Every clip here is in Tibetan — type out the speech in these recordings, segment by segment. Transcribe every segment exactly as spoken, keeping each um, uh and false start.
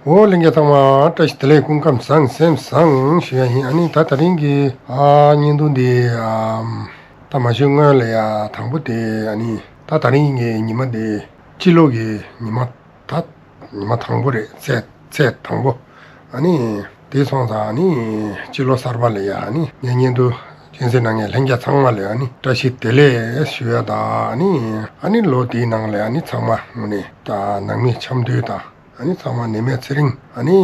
འོ་ལྷན་རྒྱས་ཚང་མ་བཀྲ་ཤིས་བདེ་ལེགས། སྐུ་ཁམས་བཟང་སེམས་བཟང་ཞུ་ཡ་ཡིན། ཨ་ནི་ད་དེ་རིང་གི་ཨ་བརྙན་ཐུང་འདི་ཨམ་ད་མ་ཞུས་སྔོན་ལ་ཡ་དང་པོ་དེ་ཨ་ནི་ད་དེ་རིང་གི་ཉི་མ་འདི་སྤྱི་ལོ་གི་ཉི་མ་ད་ཉི་མ་དང་པོ་རེད། ཚེས་ཚེས་དང་པོ། ཨ་ནི་དེ་སོང་ཙང་ཨ་ནི་སྤྱི་ལོ་གསར་པ་ལ་ཡ་ཨ་ནི་ངའི་བརྙན་ཐུང་གསན་གཟིགས་གནང་མཁན་ལྷན་རྒྱས་ཚང་མ་ལ་ཨ་ནི་བཀྲ་ཤིས་བདེ་ལེགས་ཞུ་ཡ་དང་། ཨ་ནི་ཨ་ནི་ལོ་དེའི་ནང་ལ་ཨ་ནི་ཚང་མ་དངོས་གནས་ད་ནང་མི་འཆམ་མཐུན་དང་། ཨ་ནི་ཚང་མ་ནད་མེད་ཚེ་རིང་། ཨ་ནི་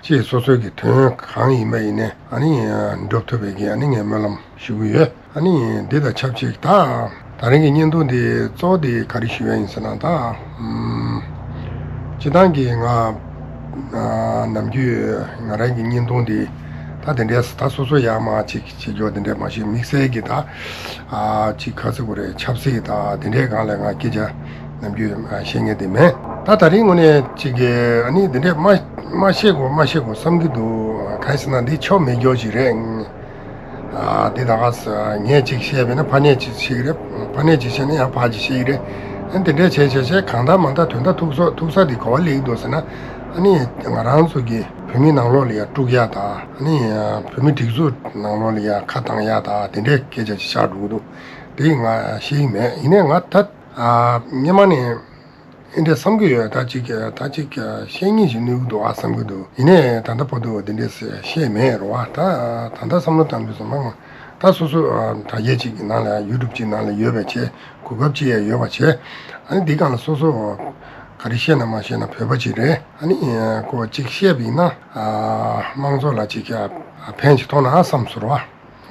ཅིག་སོ་སོའི་གི་དོན་གང་ཡིན་པ་ཡིན་ནའི་ཨ་ནི་འགྲུབ་ཐུབ་པའི་གི་ཨ་ནི་ངས་སྨོན་ལམ་ཞུ་གི་ཡོད། ཨ་ནི་འདི་དང་ཆབས་ཅིག་ད་ད་རིང་གི་བརྙན་ཐུང་འདི་གཙོ་བོ་འདི་ག་རེ་ཞུ་ཡ་ཡིན་ཟེར་ན་ད་ཨམ་སྤྱིར་བཏང་གི་ང་ཨ་ནམ་རྒྱུན་ང་རང་གི་བརྙན་ཐུང་འདི་ད་དེ་འདྲའི་ད་སོ་སོ་ཡག་མ་ཅིག་བྱེད་རྒྱུ་དེ་འདྲས་མ་ཤེས། དམིགས་བསལ་གྱི་ད་ཨ་ཅིག་ག་ཚོད་དགོས་རེད། ཆབ་སྲིད་ད་དེ་འདྲས་སྒང་ལ་ང་སྐད་ཆ་ནམ་རྒྱུན་ཨ་བཤད་མཁན་དེ་མེད། ད་ད་རིང་ངོ་ནས་ཅིག་གི་ཨ་ནི་དེ་འདྲས་མ་མ་བཤད་དགོས་མ་བཤད་དགོས་བསམ་གྱི་འདུག་གང་ཡིན་ཟེར་ན་འདི་ཆོ་མེད་རྒྱུ་ཞིག་རེད། ཨ་དེ་ད་ག་ས་ངས་ཅིག་བཤད་པས་ན་ཕ་ནས་ཅིག་བཤད་ཀྱི་རེད། ཕ་ནས་ཅིག་བཤད་ན་ཡང་ཕ་ཅིག་བཤད་ཀྱི་རེད། ཨ་ནི་དེ་འདྲས་བྱས་བྱས་བྱས་གང་ལྟར་མ་ལྟར་དོན་དག་ཐུག་ས་ཐུག་ས་དེ་ག་པར་སླེབས་ཀྱི་འདུག་ཟེར་ན། ཨ་ནི་ང་རང་ཚོ་གི་བོད་མི་ནང་ལོགས་ལ་ཡ་དཀྲུག་ཡ་དང་། ཨ་ནི་བོད་མི་སྒྲིག་འཛུགས་ནང་ལོགས་ལ་ཡ་ཁ་བཏང་ཡ་དང་དེ་འདྲའི་སྐད་ཆ་ཅིག་ཆགས་འགྲོ་གི་འདུག་དེ་ང་ཤེས་ཀྱི་མེད། ཡིན་ནའི་ང་ད་ཨ་སྔོན་མ་ནས་ཨེ་འདྲ་བསམ་གྱི་ཡོད། ད་ཅིག་ད་ཅིག་བཤད་སྙིང་ཞིག་ནུས་ཀྱི་འདུག་ཨ་བསམ་གྱི་འདུག་ཡིན་ནའི་ད་ལྟ་བར་དུ་དེ་འདྲས་བཤད་མེད་རེད་བ། ད་ད་ལྟ་བསམ་བློ་བཏང་དུས་ཙམ་པ་ད་སོ་སོ་ཨ་དྲ་རྒྱའི་ཅིག་གི་ནང་ལ་ཡུ་ཊུབ་ཅིག་ནང་ལ་ཡོད་པའི་ཆེད་གོ་སྐབས་ཅིག་ཡང་ཡོད་པ་བྱས། ཨ་ནི་འདི་སྒང་ལ་སོ་སོ་ག་རེ་བཤད་ན་མ་བཤད་ན་བོད་པ་ཅིག་རེད། ཨ་ནི་ཨ་ཁོ་ཅིག་བཤད་པ་ཡིན་ན་ཨ་དམངས་གཙོ་ལ་ཅིག་ཨ་ཕན་ཅིག་ཐོགས་ན་ཨ་བསམ་ཚོར་བ།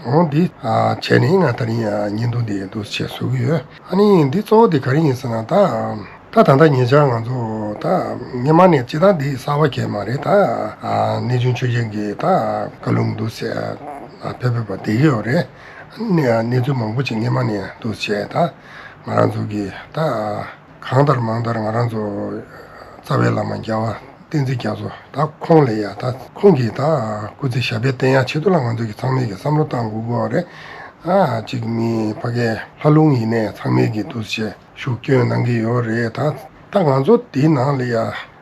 འོ་འདི་ཨ་བྱས་ནས་ང་ད་རིང་ཨ་བརྙན་ཐུང་འདི་འདུག་སེ་བཟོ་གི་ཡོད། ཨ་ནི་འདི་གཙོ་བོ་འདི་ག་རེ་ཡིན་ཟེར་ན་ད་ད་ད་ལྟ་ཉེ་ཆར་ང་ཚོ་ད་སྔོན་མ་ནས་སྤྱིར་བཏང་འདི་གསར་པ་གང་མ་རེད། ད་ཨ་གནས་ཆུང་ཆོས་རྒྱལ་གྱི་ད་བཀའ་ལུང་འདུག་སེ་ཨ་ཕེབས་ཕེབས་པ་བསྡད་ཀྱི་ཡོད་རེད། ཨ་ནི་གནས་ཚུལ་མང་པོ་ཅིག་སྔོན་མ་ནས་འདུག་སེ་ད་ང་རང་ཚོ་གི་ད་གང་ལྟར་མང་ལྟར་ང་རང་ཚོ་རྩ་བའི་བླ་མ་རྒྱལ་བ་བསྟན་འཛིན་རྒྱ་མཚོ་ད་ཁོང་ལ་ཡ་ད་ཁོང་གིས་ད་སྐུ་ཚེ་ཞབས་པད་བརྟན་ཡག་ཆེད་དུ་ལ་ང་ཚོ་གི་ཚང་མས་གི་བསམ་བློ་བཏང་དགོས་ཀྱི་ཡོད་རེད། ཨ་ཅིག་མི་ཕ་གའི་ལྷ་ལུང་ཡིན་ནའི་ཚང་མས་གི་འདུག་སེ་ཤུགས་སྐྱོན་གནང་གི་ཡོད་རེད། ད་ད་ང་ཚོ་དེའི་ནང་ལ་ཡ་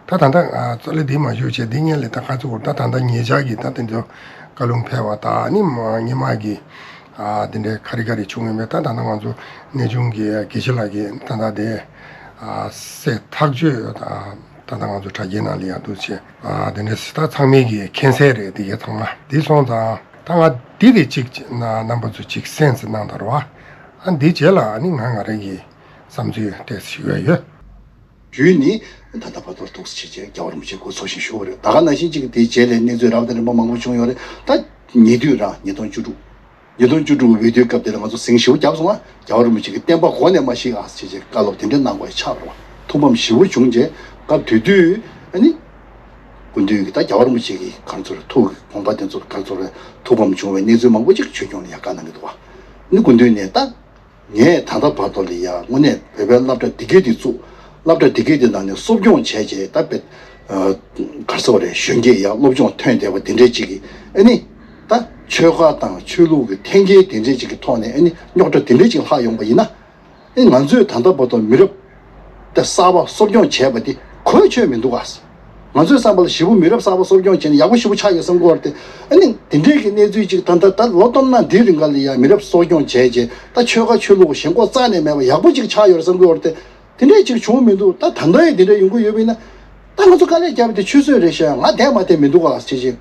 ད་ད་ད་ཨ་རྩ་ལས་འདི་མ་ཞུ་བྱས་འདི་སྔོན་ལ་ད་ག་ཚོད་གོ་ད་ད་ད་ཉེ་ཆར་གི་ད་དེ་ཚོ་བཀའ་ལུང་ཕེབས་པ་ད་ཨ་ནི་མ་སྔོན་མ་གི་ཨ་དེ་འདྲའི་ག་རེ་ག་རེ་བྱུང་ཡོད་མེད། ད་ད་ལྟ་ང་ཚོ་གནས་ཆུང་གི་དགེ་བཤེས་ལགས་ཀྱིས་ད་ལྟ་དེ་ཨ་གསལ་ཐག་ཆོད་ད་ད་ལྟ་ང་ཚོ་དྲ་རྒྱའི་ནང་ལ་ཡ་འདུག་སེ་ཨ་དེ་འདྲའི་ད་ཚང་མས་ཀྱི་མཁྱེན་གསལ་རེད། དེ་གའི་ཚང་མ་འདི་སོང་ཙང་ད་ང་འདི་དེ་གཅིག་ན་རྣམ་པ་ཚོ་གཅིག་གསན་ཟེར་གནང་དང་རོགས། ཨ་འདི་རྗེས་ལ་ཨ་ནི་ང་ང་རང་གི་བསམ་ཚུལ་ཏོག་ཙམ་ཞུ་ཡ་ཡོད། རྒྱུད་ནི་ད་ལྟ་བར་དུ་ཐུགས་སུ་ཆེ་ཆེ་རྒྱལ་བ་རིན་པོ་ཆེ་སྐུ་འཚོ་ཞིང་བཞུགས་པ་རེད། ད་ག་ནང་བཞིན་གཅིག་གི་དེའི་རྗེས་ལ་གནས་ཚུལ་རབ་དང་རིམ་པ་མང་པོ་བྱུང་ཡོད་རེད། ད་ཉེ་དུས་རང་ཉིས་སྟོང་བཅུ་དྲུག་ཉིས་སྟོང་བཅུ་དྲུག་འོས་བསྡུའི་སྐབས་དེ་ལ་ང་ཚོ་ཟིང་ཞེ་པོ་བརྒྱབ་སོང་ང་། རྒྱལ་བ་རིན་པོ་ཆེ་གི་བསྟན་པ་གོ་ནས་མ་ཤེས་ཨ་ཟེར་བྱས་བཀའ་སློབ་དེ་འདྲ་གནང་དགོས་ཆགས་པ་རེད་བ། ཐུགས་ཕམ་ཞེ་པོ་བྱུང་རྗེས་སྐབས་དེ་དུས་ཨ་ནི་སྐུ་མདུན་གྱི་ད་རྒྱལ་བ་རིན་པོ་ཆེ་གི་ག་རེ་ཟེར་ཐུགས་ཀྱི་དགོངས་པ་དེ་ཚོ་ག་རེ་ཟེར་ཐུགས་ཕམ་བྱུང་བའི་གནས་ཚུལ་མང་པོ་ཅིག་ཆོས་སྐྱོང་ལ་ཡ་བཀའ་གནང་གི་འདུག་བ། ཨ་ནི་སྐུ་མདུན་ནས་ད། ངས་ད་ལྟ་བར་དུ་ལ་ཡ་དངོས་གནས་བོད་པའི་སློབ་གྲྭ་འདི་གའི་དེ་བཙུགས། སློབ་གྲྭ་འདི་གའི་དེ་ནང་ནས་གསོ་སྐྱོང་བྱས་རྗེས་ད་དཔེ་ཨ་ག་རེ་ཟེར་བ་རེད། གཞོན་སྐྱེས་ཡ་སློབ་སྦྱོང་ཐོན་བསྡད་པ་དེ་འདྲས་ཅིག་གིས་ཨ་ནི་ད་ཆོལ་ཁ་དང་ཆོས་ལུགས་ཀྱི་འཐེན་འཁྱེར་དེ་འདྲས་ཅིག་གི་ཐོག་ནས་ཨ་ནི་རྙོག་དྲ་དེ་འདྲས་ཅིག་ལྷག་ཡོང་པ་ཡིན་ན། ཨ་ནི་ང་ཚོས་ད་ལྟ་བར་དུ་མི་རབས་ད་གསར་པ་གསོ་སྐྱོང་བྱས་པ་དེ་གོ་ཆོད་མི་འདུག་ག་ང་ཚོའི་བསམ་པ་ལ་ཞེ་པོ་མི་རབས་གསར་པ་གསོ་སྐྱོང་བྱས་ནས་ཡག་པོ་ཞེ་པོ་ཆགས་ཡོད་བསམ་གྱི་ཡོད་རེད་དེ། ཨ་ནི་དེ་འདྲའི་གི་གནས་ཚུལ་ཅིག་ད་ལྟ་ད་ལོ་སྟོང་ན་འདིའི་རིང་ག་ལ་ཡ་མི་རབས་གསོ་སྐྱོང་བྱས་རྗེས་ད་ཆོལ་ཁ་ཆོས་ལུགས་ཞེན་ཁོག་རྩ་ནས་མེད་པ་ཡག་པོ་ཅིག་ཆགས་ཡོད་རེད་བསམ་གྱི་ཡོད་རེད་དེ། དེ་འདྲའི་ཅིག་བྱུང་མི་འདུག་ད་ད་ལྟ་ཡང་དེ་འདྲ་ཡོང་གི་ཡོད་པ་ཡིན་ན། ད་ང་ཚོ་དཀའ་ལས་བརྒྱབ་པ་དེ་ཆུད་ཟོས་རེད་ཤག་ང་བསྡད་མ་བསྡད་མི་འདུག་ག་ཟེར་བྱས།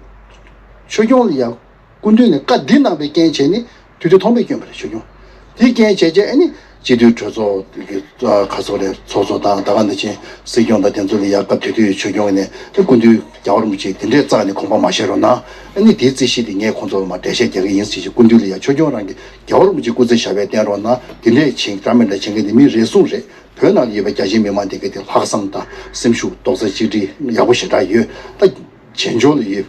ཆོས་སྐྱོང་ལ་ཡ། སྐུ་མདུན་ནས་བཀའ་འདི་གནང་བའི་རྐྱེན་བྱས་ནས་དུས་དེ་ཐོག་མེད་བསྐྱོན་པ་རེད། ཆོས་སྐྱོང་། དེའི་རྐྱེན་བྱས་རྗེས་ཨ་ནི་སྤྱི་འཐུས་གྲོས་ཚོགས་ཀྱི་ཨ་ག་ཚོད་རེད། ཚོགས་གཙོ་དང་ད་ག་ནང་བཞིན་སྲིད་སྐྱོང་དང་དེ་ཚོ་ལ་ཡ་སྐབས་དེ་དུས་ཆོས་སྐྱོང་ནས་ཨ་སྐུ་མདུན་རྒྱལ་བ་རིན་པོ་ཆེ་དེ་འདྲའི་རྩ་ནས་དགོངས་པ་མ་བཞེས་རོགས་གནང་། ཨ་ནི་དེའི་རྩིས་གཞི་དེ་ངས་ཁོང་ཚོ་ལ་མར་འགྲེལ་བཤད་རྒྱག་གི་ཡིན་ཟེར་བྱས། སྐུ་མདུན་ལ་ཡ་ཆོས་སྐྱོང་རང་གིས་རྒྱལ་བ་རིན་པོ་ཆེ་སྐུ་ཚེ་ཞབས་པད་བརྟན་རོགས་གནང་། དེ་འདྲས་བྱེད་འདྲ་མི་འདྲ་བྱེད་མཁན་དེ་མི་རེ་ཟུང་རེད། བོད་ནང་ལ་ཡོད་པའི་རྒྱ་ཆེའི་མི་མང་དེ་ག་དེ་ལྷག་བསམ་དང་སེམས་ཤུགས་རྡོག་རྩ་གཅིག་སྒྲིལ་ཡག་པོ་ཞེ་དྲག་ཡོད། ད་བྱེས་འབྱོར་ལ་ཡོད།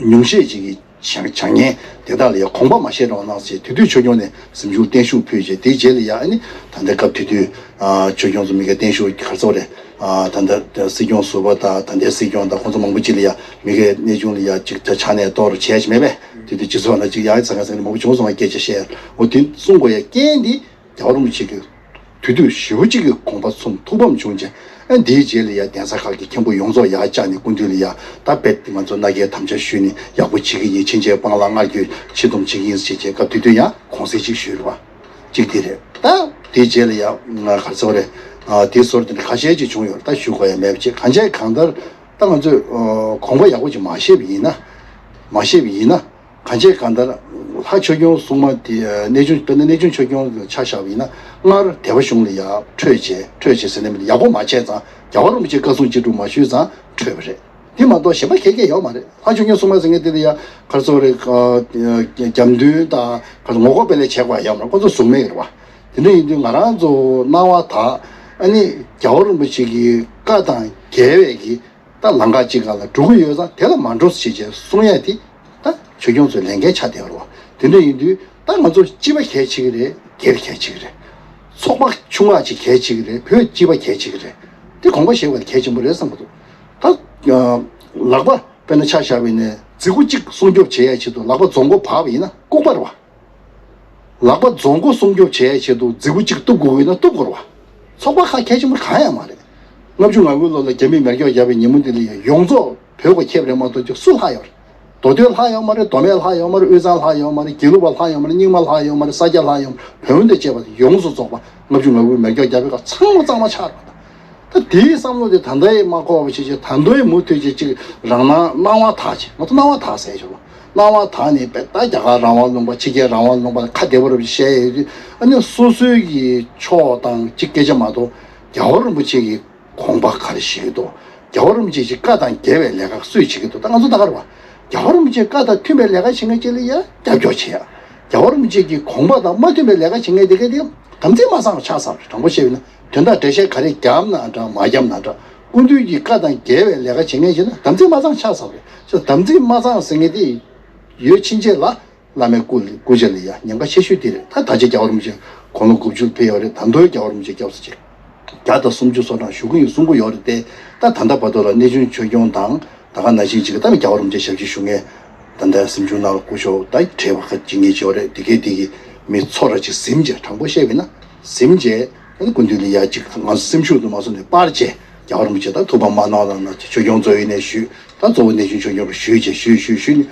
ཉུང་ཤས་ཅིག་གིས་བྱ་བྱ་ངན་དེ་དག་ལ་ཡང་དགོངས་པ་མ་བཞེས་རོགས་གནང་ཟེར་དེ་དུས་ཆོས་སྐྱོང་ནས་སེམས་ཤུགས་བརྟན་ཤུགས་ཕུལ་རྗེས་དེའི་རྗེས་ལ་ཡང་ཨ་ནི་ད་ལྟའི་སྐབས་དེ་དུས་ཨ་ཆོས་སྐྱོང་ཚོ་མི་སྒེར་བརྟན་ཤུགས་ག་ཚོད་རེད། ཨ་ད་ལྟ་སྲིད་སྐྱོང་ཟུར་པ་དང་ད་ལྟའི་སྲིད་སྐྱོང་དང་ཁོང་ཚོ་མང་པོ་ཅིག་ལ་ཡང་མི་སྒེར་གནས་ཆུང་ལ་ཡང་ཅིག་ཆ་ཆ་ནས་གཏོར་བྱས་ཅིག་མེད་པས། དེ་དུས་སྤྱི་ཚོགས་ནང་ཅིག་ཡང་ཚང་ཁ་ཚང་ཁ་མང་པོ་བྱུང་སོང་བ་སྐད་ཆ་བཤད། འོ་དེ་གསུང་དགོས་ཡ་རྐྱེན་འདི་རྒྱལ་བ་རིན་པོ་ཆེ་གི་དུས་དུས་ཞེ་པོ་ཅིག་གི་དགོངས་པ་ཚོམས་ཐུགས་ཕམ་བྱུང་རྗེས་ ཨ་འདིའི་རྗེས་ལ་ཡ་གདན་ས་ཁག་གི་མཁན་པོ་ཡོངས་རྫོགས་ཡར་བཅར་ནས་སྐུ་མདུན་ལ་ཡ་ད་རྦད་དེ་ང་ཚོ་མནའ་སྐྱེལ་དམ་བཅའ་ཞུས་ནས་ཡག་པོ་བྱེད་ཀྱི་ཡིན། ཕྱིན་ཆད་སྤང་བླང་སྔར་རྒྱུད་ཕྱིར་སྡོམ་བྱེད་ཀྱི་ཡིན་ཟེར་བྱས་སྐབས་དེ་དུས་ཡང་དགོངས་སེལ་ཅིག་ཞུས་རེད་བ། གཅིག་དེ་རེད། ད་དེའི་རྗེས་ལ་ཡ་ང་ག་ཚོད་རེད། ཨ་དེའི་ཟུར་དེ་འདྲ་ཁ་ཤས་ཅིག་བྱུང་ཡོད་རེད། ད་ཞུ་དགོས་ཡ་མེད་པ་ཅིག་གང་བྱས་གང་ལྟར་ད་ང་ཚོས་ཨ་དགོངས་པ་ཡག་པོ་ཅིག་མ་བཞེས་པ་ཡིན་ན། མ་བཞེས་པ་ཡིན་ན། གང་བྱས་གང་ལྟར་ལྷ་ཆོས་སྐྱོང་སྲུང་མ་དེ་གནས་ཆུང་དཔེར་ན་གནས་ཆུང་ཆོས་སྐྱོང་ཆ་བཞག་པ་ཡིན་ན། སྔར་སྡེ་པ་གཞུང་ལ་ཡ་འཕྲོད་བྱས་འཕྲོད་བྱས་ཟེར་ནས་མི་ཡག་པོ་མ་བྱས་ཙང་རྒྱལ་བ་རིན་པོ་ཆེ་བཀའ་གསུང་ཅི་སྒྲུབ་མ་ཞུས་ཙང་འཕྲོད་པ་རེད། དེ་མ་གཏོགས་གཞན་པ་གལ་གལ་ཡོད་མ་རེད། ལྷ་ཆོས་སྐྱོང་སྲུང་མ་ཟེར་མཁན་དེ་ལ་ཡ་ག་རེ་ཟེར་དགོས་རེད། རྒྱབ་མདུན་དང་ག་རེ་ངོ་རྒོལ་སྤེལ་ལས་བྱེད་དགོས་ཡ་ཡོད་མ་རེད། ཁོ་ཚོ་གཟུགས་མེད་རེད་བ། དེ་འདྲ་ཡིན་དུས་ང་རང་ཚོ་སྣང་བ་དག་ཨ་ནི་རྒྱལ་བ་རིན་པོ་ཆེ་གི་བཀའ་དང་འགལ་བའི་གི་ད་ལམ་ཁ་གཅིག་སྒང་ལ་འགྲོ་གི་ཡོད་ཙང་དེ་ལ་མ་འགྲོ་ཟེར་བྱས་གསུང་ཡ་དེ་ད་ཆོས་སྐྱོང་ཚོའི་ལས་འགན་ཆགས་བསྡད་པ་རེད་བ། དེ་འདྲ་ཡིན་དུས་ད་ང་ཚོ་སྤྱི་པ་གལ་ཆེ་གི་རེད། སྒེར་གལ་ཆེ་གི་རེད། ཚོགས་པ་ཆུང་ངག་ཅིག་གལ་ཆེ་གི་རེད། བོད་སྤྱི་པ་གལ་ཆེ་གི་རེད། དེ་དགོངས་པ་བཞེས་དགོས་གལ་ཆེན་པོ་རེད་བསམ་གི་འདུག་ད་ལག་པ་དཔེར་ན་ཆ་བཞག་པ་ཡིན་ན་རྫི་གུ་གཅིག་སྲུང་སྐྱོབ་བྱེད་ཡ་ཆེད་དུ་ལག་པ་རྫོང་མགོ་བབས་པ་ཡིན་ན་ལྐུགས་པ་རེད་བ། ལག་པ་རྫོང་མགོ་སྲུང་སྐྱོབ་བྱེད་ཡ་ཆེད་དུ་རྫི་གུ་གཅིག་གཏུབ་དགོས་ཀྱི་ན་གཏུབ་དགོས་རེད་བ། ཚོགས་པ་ཁག་གལ་ཆེན་པོ་གང་ཡང་མ་རེད། ལྔ་བཅུ་ང་དགུ་ལོ་ལ་རྒྱ་མིས་མེར་སྐྱོབ་བརྒྱབ་པའི་ཉིན་མོ་འདི་ལ་ཡང་ཡོངས་རྫོགས་བོད་སྒོ་ཁེབས་རེད་མ་གཏོགས་ཅིག་སུ་ལྷག་ཡོད་རེད། མདོ་སྟོད་ལྷག་ཡོད་མ་རེད། མདོ་སྨད་ལྷག་ཡོད་མ་རེད། དབུས་གཙང་ལྷག་ཡོད་མ་རེད། དགེ་ལུགས་པ་ལྷག་ཡོད་མ་རེད། རྙིང་མ་ལྷག་ཡོད་མ་རེད། རྙིང་མ་ལྷག་ཡོད་མ་རེད། ས་སྐྱ་ལྷག་ཡོད་མ་རེད། བོན་དང་བཅས་པ་ཡོངས་སུ་རྫོགས་པ་ལྔ་བཅུ་ང་དགུ་མེར་སྐྱོབ་བརྒྱབ་པའི་སྐབས་ཚང་མ་གཙང་མ་ཆགས་རེད་པ། ད་དེའི་བསམ་བློ་དེ་ད་ལྟ་ཡི་མ་འཁོར་བ་ཞིག་ཅིག་ད་ལྟ་ཡི་མུ་མཐུད་ཅིག་ཅིག་རང་སྣང་སྣང་བ་དག་ཅིག་ང་ཚོ་སྣང་བ་དག་ཟེར་ཞོར་སྣང་བ་དག་ནས་དཔེ་ད་རྒྱ་གར་རང་དབང་ལུང་པ་ཕྱི་རྒྱལ་རང་དབང་ལུང་པ་ལ་ཁ་བདེ་པོ་རུ་བཤད་ཡོད་དུས་ཨ་ནི་སོ་སོའི་གི་ཕྱོགས་དང་ཅིག་སྐད་ཆ་མ་གཏོགས་རྒྱལ་བ་རིན་པོ་ཆེ་གི་དགོངས་པ་ག་རེ་བཞེས་ཀྱི་འདུག་རྒྱལ་བ་རིན་པོ་ཆེ་གི་བཀའ་དང་འགལ་བའི་ལས་ཀ་སུས་བྱེད་ཀྱི་འདུག་ད་ང་ཚོ་ད་ག་རེ་བ། རྒྱལ་བ་རིན་པོ་ཆེའི་བཀའ་དང་མཐུན་པའི་ལས་ཀ་བྱེད་མཁན་ཅིག་ལ་ཡ་རྒྱབ་སྐྱོར་བྱེད་ཡ། རྒྱལ་བ་རིན་པོ་ཆེ་གི་དགོངས་པ་དང་མ་མཐུན་པའི་ལས་ཀ་བྱེད་མཁན་དེ་ག་དེ་དམ་ཚིག་མ་བཟང་བ་ཆགས་ཚར་བ་རེད། དྲང་པོ་བཤད་པ་ཡིན་ན་དོན་དག་འགྲེལ་བཤད་ག་རེ་བརྒྱབ་ན་འདྲ་མ་བརྒྱབ་ན་འདྲ་སྐུ་མདུན་གྱི་བཀའ་དང་འགལ་བའི་ལས་ཀ་བྱེད་མཁན་ཅིག་ན་དམ་ཚིག་མ་བཟང་ཆགས་ཚར་བ་རེད། ཅེས་དམ་ཚིག་མ་བཟང་ཟེར་མཁན་དེ་ཡོད་ཕྱིན་ཆད་ལ། བླ་མའི་སྐུ་སྐུ་ཕྱྭ་ལ་ཡ་ཉེན་ཁ་ཆེ་ཤོས་དེ་རེད། ད་ད་ཆ་རྒྱལ་བ་རིན་པོ་ཆེ་དགུང་ལོ་དགུ་བཅུ་ཕེབས་ཡོད་རེད། ད་དུང་རྒྱལ་བ་རིན་པོ་ཆེ་སྐྱབས་སུ་མཆི། བརྒྱ་དང་སུམ་ཅུ་སོ་གྲངས་བཞུགས་ཀྱི་ཡོད་གསུང་གི་ཡོད་རེད་དེ། ད་ད་ལྟ་བར་དུ་ལ་གནས་ཆུང་ཆོས་སྐྱོང་དང་ད་ག་ནང་བཞིན་ཅིག་ད་རྒྱལ་བ་རིན་པོ་ཆེ་ཞབས་ཕྱི་ཞུ་མཁན་ད་ལྟ་སེམས་ཆུང་ནང་ལ་སྐུ་ཞབས་ད་བགྲེས་པ་ཁ་ཅིག་གཉིས་ཅིག་ཡོད་རེད། དེ་གའི་དེ་གི་མི་ཚོ་ར་ཅིག་ཟིན་བྱས་དྲང་པོ་བཤད་པ་ཡིན་ན་ཟིན་བྱས་ཨ་ནི་སྐུ་མདུན་ལ་ཡ་ཅིག་ང་ཚོ་སེམས་ཤུགས་དུ་མ་སོང་ནས་སྤར་བྱས་རྒྱལ་བ་རིན་པོ་ཆེ་ད་ཐུགས་ཕམ་མ་གནང་རོགས་གནང་ཅེས་ཆོས་སྐྱོང་གཙོ་བོའི་ནས་ཞུས། ད་གཙོ་བོ་གནས་ཆུང་ཆོས་སྐྱོང་ལ་ཞུས་བྱས་ཞུས་ཞུས་ཞུས་ནས།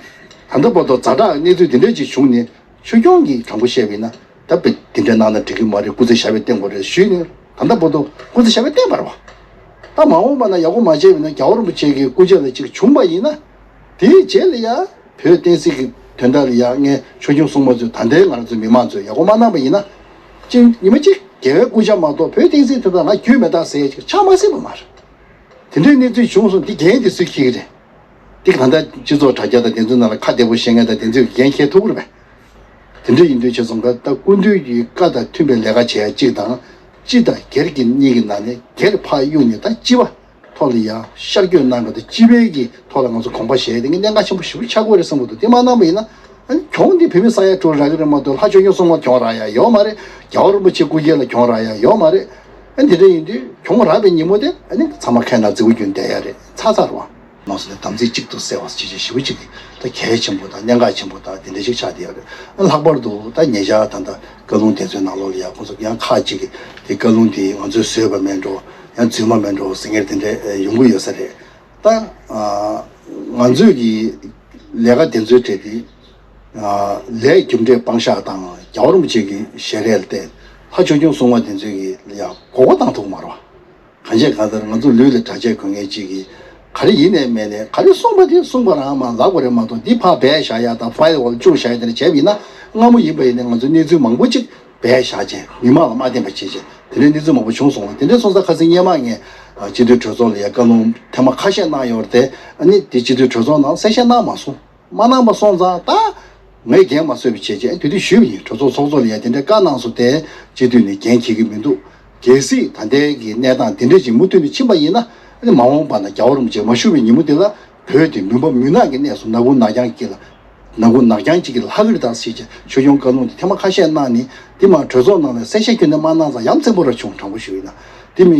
ད་ལྟ་བར་དུ་ཛ་དྲག་གནས་ཚུལ་འདི་འདྲ་ཅིག་བྱུང་ནས་ཆོས་སྐྱོང་གིས་དྲང་པོ་བཤད་པ་ཡིན་ན་ད་དཔེ་འདི་འདྲ་གནང་ན་འགྲིག་གི་མ་རེད། སྐུ་ཚེ་ཞབས་པད་བརྟན་དགོས་རེད་ཞུས་ནས་ད་ལྟ་བར་དུ་སྐུ་ཚེ་ཞབས་པད་བརྟན་པ་རེད་བ། ད་མ་འོངས་པ་ན་ཡག་པོ་མ་བྱས་པ་ཡིན་ན་རྒྱལ་བ་རིན་པོ་ཆེ་གི་སྐུ་ཕྱྭ་ལ་ཅིག་བྱུང་པ་ཡིན་ན་དེའི་རྗེས་ལ་ཡ་བོད་བསྟན་སྲིད་ཀྱི་དོན་དག་ལ་ཡ་ངས་ཆོས་སྐྱོང་སྲུང་མ་ཚོས་ད་ལྟའི་ང་རང་ཚོའི་མི་མང་ཚོས་ཡག་པོ་མ་གནང་པ་ཡིན་ན་ཅིག་ཉི་མ་གཅིག་རྒྱལ་བའི་སྐུ་ཕྱྭ་མ་གཏོགས་བོད་བསྟན་སྲིད་དོན་དག་ང་རྒྱུས་མེད་ད་ཟེར་ཡ་ཅིག་ཆགས་མ་སྲིད་པ་མ་རེད། དེ་འདྲའི་གནས་ཚུལ་བྱུང་སོང་། འདི་འགན་དེ་སུས་འཁྱེར་གྱི་རེད། འདི་ད་ལྟ་སྤྱི་ཚོགས་དྲ་རྒྱ་དང་དེ་ཚོའི་ནང་ལ་ཁ་བདེ་པོ་བཤད་མཁན་དང་དེ་ཚོས་འགན་འཁྱེར་ཐུབ་ཀྱི་རེད་པས། དེ་འདྲ་ཡིན་དུས་བྱས་སོང་ག་ད་སྐུ་མདུན་གྱི་བཀའ་དང་མཐུན་པའི་ལས་ཀ་བྱེད་ཡ་གཅིག་དང་། སྤྱི་དང་སྒེར་གྱི་གཉིས་ཀྱི་ནང་ནས་སྒེར་ཕར་གཡུགས་ནས་ད་སྤྱི་པ་ཐོག་ལ་ཡ་ཤར་བསྐྱོད་གནང་གི་འདུག་སྤྱི་པའི་གི་ཐོག་ལ་ང་ཚོ་དགོངས་པ་བཞེས་དེ་གི་གནད་འགག་ཆེན་པོ་ཞེ་པོ་ཆགས་ཀྱི་ཡོད་རེད་བསམ་གི་འདུག་དེ་མ་གནང་པ་ཡིན་ན། ཨ་ནི་གྱོང་འདི་བོད་མི་ས་ཡ་དྲུག་རག་གི་རེད་མ་གཏོགས་ལྷ་ཆོས་སྐྱོང་སྲུང་མར་གྱོང་རག་ཡ་ཡོད་མ་རེད། རྒྱལ་བ་རིན་པོ་ཆེ་སྐུ་སྐྱེ་ལ་གྱོང་རག་ཡ་ཡོད་མ་རེད། ཨ་འདི་འདྲ་ཡིན་དུས་གྱོང་རག་པའི་ཉིན་མོ་དེ་ཨ་ནི་ཚང་མ་ཁའི་ནང་རྫི་བོ་རྒྱུག་བསྡད་ཡ་རེད། ཚར་ཚར་བ། མང་སོ་ནས་དམ་ཚིག་གཅིག་ཏུ་གསལ་བ་ཅི་བྱེད་ཞེ་པོ་ཅིག་གི་ད་གལ་ཆེན་པོ་དང་གནད་འགག་ཆེན་པོ་དང་དེ་འདྲ་ཞིག་ཆགས་བསྡད་ཡོད་རེད། ལྷག་པར་དུ་ད་ཉེ་ཆར་ད་ལྟ་བཀའ་ལུང་དེ་ཚོའི་ནང་ལོགས་ལ་ཡང་ཁོང་ཚོ་ཡང་ཁག་ཅིག་གིས་དེ་བཀའ་ལུང་དེ་ང་ཚོས་བཟོས་པ་མེད་འགྲོ། ཡང་རྫུན་མ་མེད་འགྲོ་ཟེར་མཁན་དེ་འདྲ་ཡོང་གི་ཡོད་ས་རེད། ད་ང་ཚོས་ཀྱི་ལས་ཀ་དེ་ཚོའི་གྲས་དེ་ལས་རྒྱུ་འབྲས་སྤང་བཞག་དང་རྒྱལ་བ་རིན་པོ་ཆེ་གི་ཞལ་རས་ལ་བལྟས། ལྷ་ཆོས་སྐྱོང་སྲུང་མ་དེ་ཚོས་ཀྱི་ཡང་མགོ་སྐོར་བཏང་ཐུབ་མ་རེད་བ། གང་བྱས་གང་ལྟར་ང་ཚོ་ལུས་ལ་གྲྭ་ཆས་གོན་མཁན་གཅིག་གིས་ག་རེ་ཡིན་ནའི་མིན་ནའི་ག་རེ་གསུངས་པ་དེ་གསུངས་པ་རང་མ་ལབ་དགོས་རེད་མ་གཏོགས་འདི་ཕར་སྦས་བཞག་ཡ་དང་ཕའིལ་འོག་ལ་བཅུག་བཞག་ཡ་དེ་འདྲ་བྱས་པ་ཡིན་ན་སྔ་མོ་ཡིན་པ་ཡིན་ནའི་ང་ཚོ་གནས་ཚུལ་མང་པོ་ཅིག་སྦས་བཞག་བྱས་མི་མང་ལ་མ་བསྟན་པ་བྱས་བྱས་དེ་འདྲའི་གནས་ཚུལ་མང་པོ་བྱུང་སོང་བ། དེ་འདྲ་སོང་ཙང་ཁ་སང་སྔོན་མ་ངས་སྤྱི་འཐུས་གྲོས་ཚོགས་ལ་ཡ་བཀའ་ལུང་ཐེངས་མ་ཁ་ཤས་གནང་ཡོད་རེད་དེ། ཨ་ནི་དེ་སྤྱི་འཐུས་གྲོས་ཚོགས་ནང་གསལ་བཤད་གནང་མ་སོང་། མ་གནང་པ་སོང་ཙང་ད་ངས་འགན་མ་བསུས་པ་བྱས་རྗེས་དེ་དུས་ཞུས་པ་ཡིན། གྲོས་ཚོགས་ཚོགས་གཙོ་ལ་ཡང་དེ་འདྲའི་བཀའ་གནང་སོང་སྟེ་སྤྱི་འཐུས་ནས་འགན་འཁྱེར་གྱི་མི་འདུག་གལ་སྲིད་ད་ལྟའི་གི་གནས་སྟངས་དེ་འདྲ་ཅིག་མུ་མཐུད་ནས་ཕྱིན་པ་ཡིན་ན་ཨ་ནི་མ་འོངས་པ་ན་རྒྱལ་བ་རིན་པོ་ཆེ་མ་བཞུགས་པའི་ཉིན་མོ་དེ་ལ་བོད་དེ་མུན་པ་མུན་ནག་གི་གནས་སུ་ནག་ཁུང་ནག་རྐྱང་གཅིག་ལ་ནག་ཁུང་ནག་རྐྱང་གཅིག་གི་ལྷག་གི་རེད་ད་ཟེར་བྱས་ཆོས་སྐྱོང་བཀའ་ལུང་དེ་ཐེངས་མ་ཁ་ཤས་གནང་ནས་དེ་མ་གྲོས་ཚོགས་ནང་ནས་གསལ་བཤད་ཁྱོན་ནས་མ་གནང་ཙང་ཡ་མཚན་པོ་ར་བྱུང་། དྲང་པོ་ཞུ་ཡིན་ན་དེ་མི་